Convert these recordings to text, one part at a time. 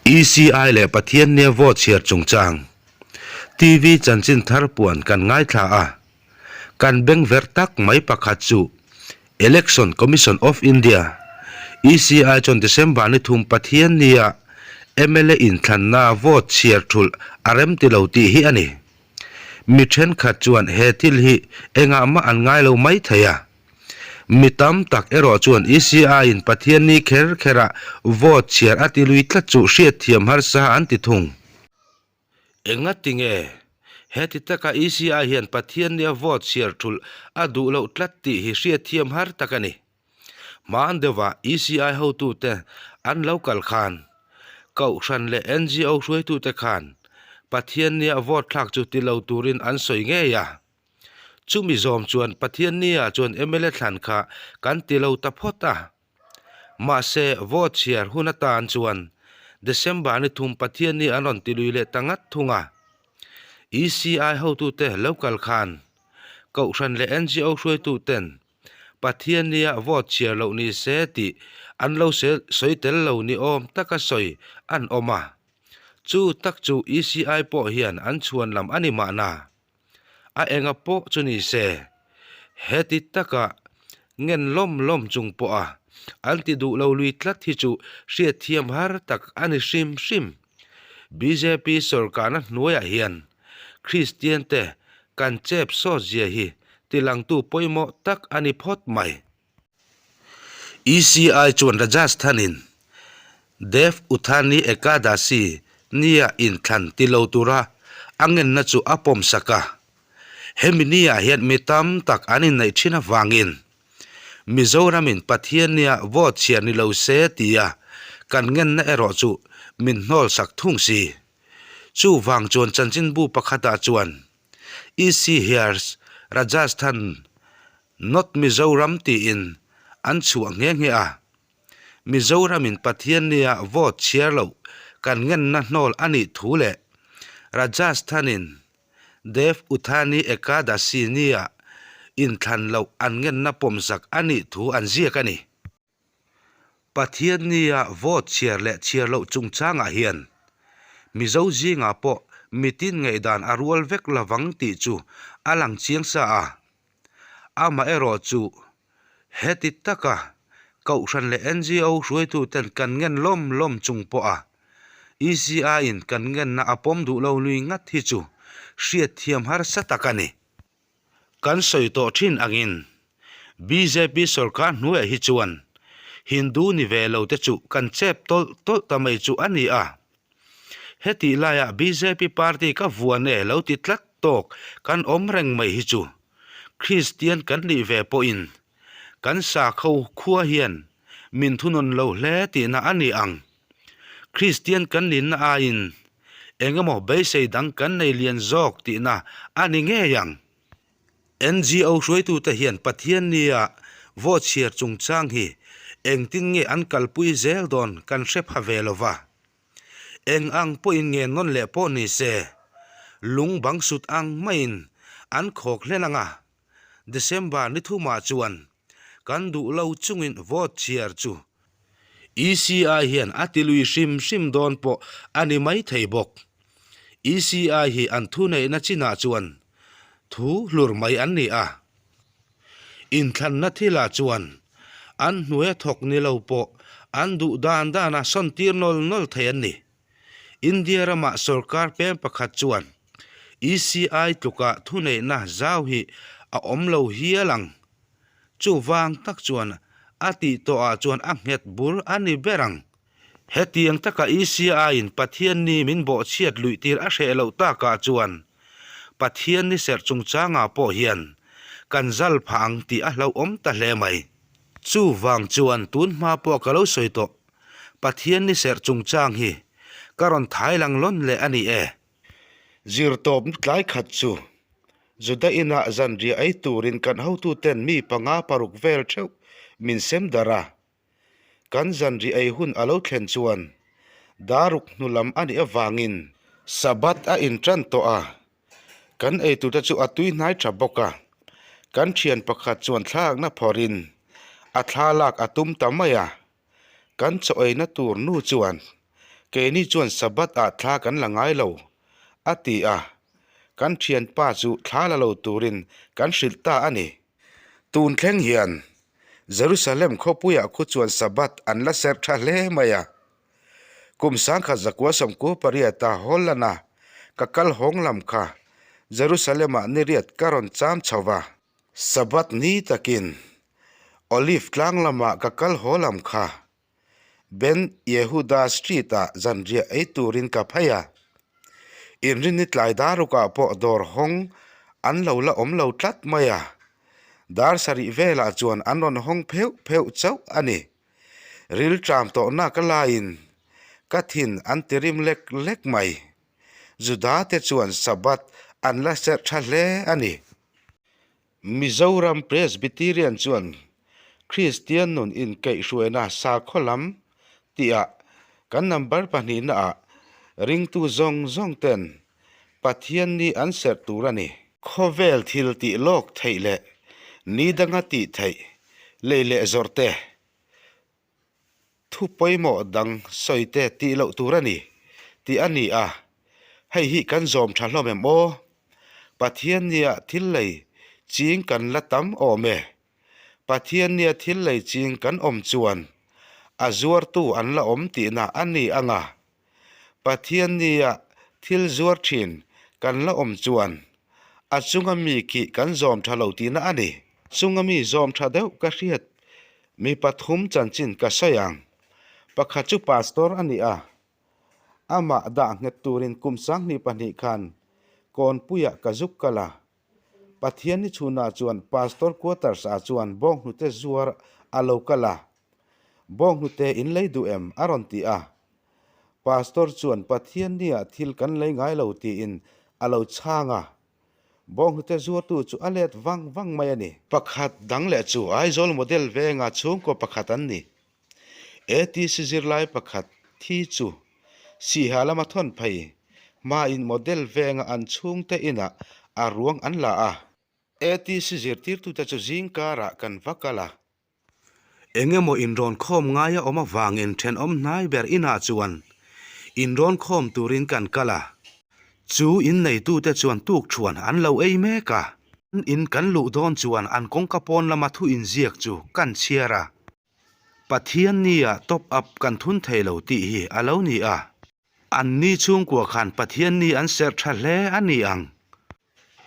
ECI leh Pathiannia vote chhiar chungchang TV chanchin thar puan kan ngaithla a, kan bengver tak mai pakhat chu Election Commission of India, ECI, chuan December ni thum Pathiannia mla inthlanna vote chhiar thulh a remti lo tih hi a ni. Mi thenkhat chuan he thil hi engah mah an ngai lo mai thei a. Mi tam tak erawh chuan ECI-in Pathianni kher kherah vote chhiar a ti lui tlat chu hriatthiam harsa an ti thung. Engati nge heti taka ECI hian Pathiannia vote chhiar thulh a duh loh tlat tih hi hriatthiam har tak a ni. Hmaan deuhah ECI hotute an lo kal khan Kohhran leh NGO hruaitute khan Pathiannia vote thlak chu ti lo turin an sawi ngei a. Chumi zawm chuan Pathiannia chuan mla thlan kha kan ti lo ta phawt a. Mahse, vote chhiar hun atan chuan December ni thum Pathianni an rawn ti lui leh ta ngat thung a. ECI hotute lo kal khan Kohhran leh NGO hruaituten Pathiannia vote chhiar loh ni se tih an lo sawi tel lo ni awm taka sawi an awm a. Chu tak chu ECI pawh hian an chhuan lam a ni mahna. A enga pawh chu ni se, heti taka ngen lawm lawm chung pawha an ti duh lo lui tlat hi chu hriatthiam har tak a ni hrim hrim. Bjp sawrkarna hnuaiah hian Kristian te kan chep sawt zia hi tilangtu pawimawh tak a ni phawt mai. ECI chuan Rajasthan-in Dev Uthani Ekadasi nia inthlan ti lo tura a ngenna chu a pawmsak a. Hemi niah hian mi tam tak an inneih thin avangin Mizoramin Pathian nia vote chhiar ni lo se tia kan ngenna erawh chu min hnawlsak thung si. Chuvang chuan chanchinbu pakhatah chuan EC hears Rajasthan Not Mizoram tiin an chhuah nghe nghe a. Mizoramin Pathiannia vote chhiar loh kan ngenna hnawl a nih thu leh Rajasthan-in Dev Uthani Ekadasi nia inthlan loh an ngenna pawmzak a nih thu an ziak a ni. Pathiannia vote chhiar leh chhiar loh chungchangah hian Mizo zingah pawh mitin ngaihdan a rual vek lovang tih chu a lang chiang sa a. Amaherawh chu heti taka Kohhran leh NGO hruaituten kan ngen lawm lawm chung pawha ECI-in kan ngenna a pawm duh lo lui ngat hi chu hriatthiam harsa tak a ni. Kan sawi tawh thin angin bjp sorkar hnuaiah hi chuan Hindu ni ve lo te chu kan chep tawlh tawlh ta mai chu a ni a. Hetih laiah bjp party ka vuan e lo ti tlat tawk kan awm reng mai hi chu Kristian kan nih ve pawhin kan sakho khua hian min thunawn lo hle tihna a ni ang. Kristian kan ninna aiin eng emaw beisei dang kan nei lian zawk tihna a ni ngei ang. NGO hruaitute hian Pathiannia vote chhiar chungchang hi engtin nge an kalpui zel dawn kan hre pha ve lo va. Eng ang pawhin nge nawn leh pawh ni se, lung bang sut ang maiin an khawk hlen ang a, December ni thumah chuan kan duh lo chungin vote chhiar chu ECI hian a ti lui hrim hrim dawn pawh a ni mai thei bawk. ECI hi an thuneihna chinah chuan thu hlur mai an ni a. Inthlanna thilah chuan an hnuaia thawk ni lo pawh an duh dan dana sawntir nawl nawl thei an ni. India ramah sorkar peng pakhat chuan ECI tluka thuneihna zau hi a awm lo hial ang. Chuvang tak chuan a tih tawhah chuan a nghet bur a ni ber ang. Hetiang taka ECI-in Pathianni min bawhchhiat luih tir a hreh loh takah chuan Pathianni serh chungchangah pawh hian kan zal phah ang tih a hlauhawm ta hle mai. Chuvang chuan tun hma pawh ka lo sawi tawh, Pathianni serh chungchang hi ka rawn thai lang lawn leh a ni e. Zirtawp tlai khat chu Juda inah zanriah ei turin kan hotuten mi panga paruk vel theuh min sem darh a. Kan zanriah ei hun a lo thlen chuan daruk hnu lam a nih avangin Sabbath a intan tawh a, kan eiturte chu a tui hnai tha bawk a. Kan thian pakhat chuan thlakna phawrhin a thla lak a tum ta mai a. Kan chaw eina tur nu chuan. Keini chuan Sabbath ah thla kan la ngai lo, a ti a. Kan thianpa chu thla la lo turin kan hrilh ta a ni. Tun thleng hian Jerusalem khawpuiah khu chuan Sabbath an la serh tha hle mai a. Kum sangkhat zakua sawmkua pariata Holland-a ka kal hawng lam kha Jerusalem-ah niriat ka rawn cham chho va. Sabbath ni takin Olive tlang lamah ka kal haw lam kha Ben Yehuda Street-ah zanriah ei turin ka phei a. Inrinni tlai darukah pawh dawr hawng an lo la awm lo tlat mai a. Dar sarih velah chuan an rawn hawng pheuh pheuh chauh a ni. Rilṭam tawhna ka laiin ka thin an ti rim lek lek mai. Juda te chuan Sabbath an la serh tha hle a ni. Mizoram Presbyterian chuan Kristian nun inkaihhruaina sakhaw lam tihah kan number pahnihnaah ringtu zawng zawng ten Pathian ni an serh tur a ni. Khawvel thil tih lawk theih leh ni danga tih theih lei leh zawrh te Thu pawimawh dang sawi te tih loh tur a ni tih a ni a, hei hi kan zawm tha hlawm em aw? Pathian nia thil lei ching kan la tam awm e. Pathian nia thil lei ching kan awm chuan a zuartu an la awm tihna a ni ang a. Pathian nia thil zuar thin kan la awm chuan a chunga mi khi kan zawm tha lo tihna a ni. Chunga mi zawm tha deuh ka hriat Mi pathum chanchin ka sawi ang. Pakhat chu pastor a ni a, amah dah nghet turin kum 2002 khan Kawnpuiah ka zuk kal a. Pathian ni chhunah chuan pastor quarters ah chuan bawnghnute zuar a lo kal a, Bawnghnute in lei duh em? a rawn ti a. Pastor chuan Pathian niah thil kan lei ngai lo tiin a lo chhang a. Bawnghnute zuartu chu a let vang vang mai a ni. Pakhat dang leh chu Aizawl model venga chhungkaw pakhat an ni. ATC zirlai pakhat thi chu Siha lama thawn phei hmain model venga an chhungte inah a ruang an la a. ATC zirtirtute chu zingkarah kan va kal a. Eng emaw inrawn khawm ngai a awm avangin thenawm hnai ber inah chuan inrawn khawm turin kan kal a, chu inneitute chuan tukṭhuan an lo ei mek a. An in kan luh dawn chuan an kawngka pawn lama thu inziak chu kan chhiar a, Pathian nia top up kan thun thei lo tih hi a lo ni a. Anni chhungkua khan Pathian ni an serh tha hle a ni ang.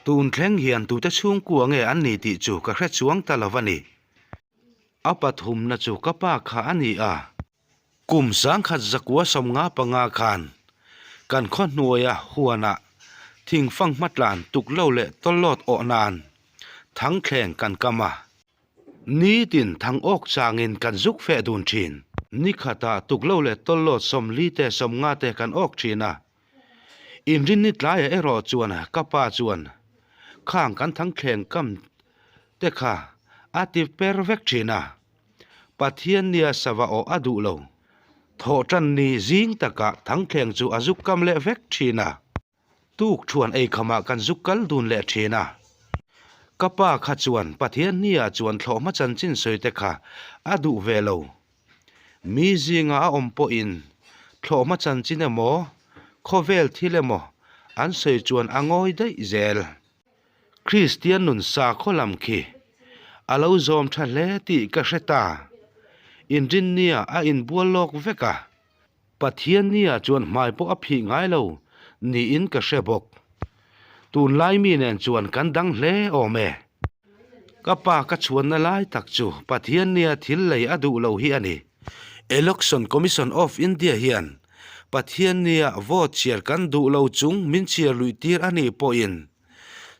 Tun thleng hian tute chhungkua nge an ni tih chu ka hre chuang ta lo a ni. A pathumna chu ka pa kha a ni a. Kum 1955 khan kan khaw hnuaia huanah thingfang hmatlan tuk lo leh tawlawt awh nan thangthleng kan kam a. Nitin thang awk changin kan zuk feh dun thin. Nikhatah tuk lo leh tawlawt 40 te 50 te kan awk thin a. Inrinni tlaiah erawh chuan ka pa chuan khang kan thangthleng kam te kha a ti per vek thin a, Pathian nia sava awh a duh lo. Thawhtan ni zing takah thangthleng chu a zuk kam leh vek thin a, tuk thuan eikhamah kan zuk kal dun leh thin a. Ka pa kha chuan Pathian nia chuan thlawhhma chanchin sawi te kha a duh ve lo. Mi zinga a awm pawhin thlawhhma chanchin emaw, khawvel thil emaw an sawi chuan a ngawi daih zel. Kristian nun sakhaw lam khi a lo zawm tha hle tih ka hre ta. Inrinnia a inbual lawk vek a, Pathiannia chuan hmai pawh a phih ngai lo niin ka hre bawk. Tunlai mi nen chuan kan dang hle awm e. Ka pa ka chhuanna lai tak chu Pathiannia thil lei a duh lo hi a ni. Election Commission of India hian Pathiannia vote chhiar kan duh lo chung min chhiar luih tir a nih pawhin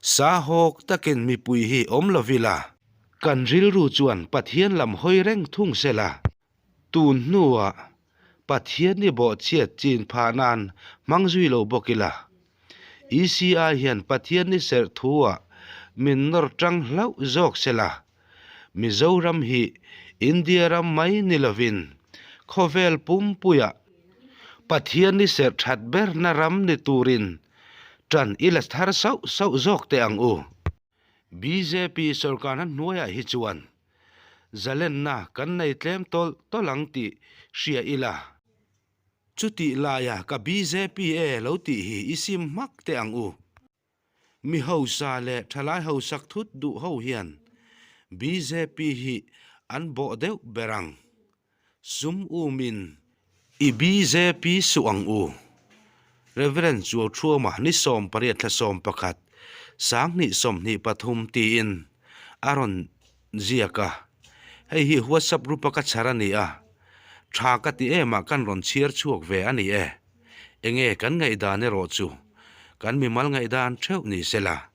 sahawk takin mipui hi awm lo ila. Kan rilru chuan Pathian lam hawi reng thung sela. Tun hnuah Pathianni bawhchhiat chin phah nan hmang zui lo bawk ila. ECI hian Pathianni serh thuah min nawr tang hlauh zawk sela. Mizoram hi India ram mai ni lovin khawvel pumpuiah Pathianni serh that berna ram ni turin tan ila thar sauh sauh zawk teh ang u. Bjp sorkarna hnuaiah hi chuan zalenna kan nei tlem tawlh tawlh ang tih hria ila. Chutih laia ka bjp e lo tih hi i sim hmak teh ang u. Mi hausa leh thalai hausak thut duh ho hian bjp hi an bawh deuh ber ang. Sum umin i bjp suh ang u. Rev. Chuauthuama ni 18 thla 11, 2023 tiin a rawn ziak a. Hei hi WhatsApp group a ka chhar a ni a, tha ka ti em ah kan rawn chhiar chhuak ve a ni e. Enge kan ngaihdan erawh chu kan mimal ngaihdan theuh ni sela.